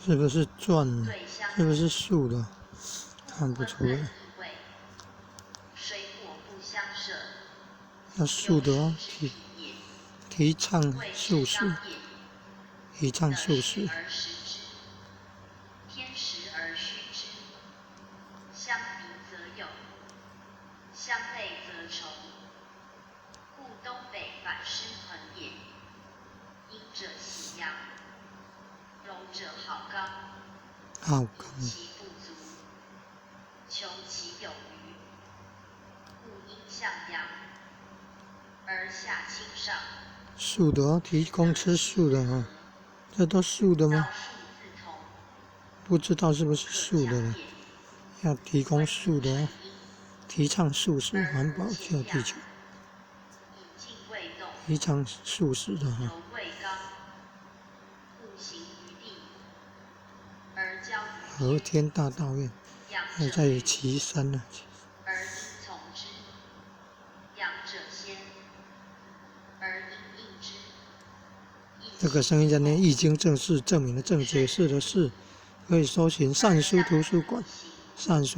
是不是鑽？是不是素的？看不出來。要素的哦，提倡素食，提倡素食。好剛。素的哦，提供吃素的哈，這都素的嗎？不知道是不是素的呢？要提供素的哦，提倡素食，環保救地球。提倡素食的哈。和天大道院，還在旗山呢。這個聲音在念《易經》正式證明的正解釋的是，可以搜尋善書圖書館，善書。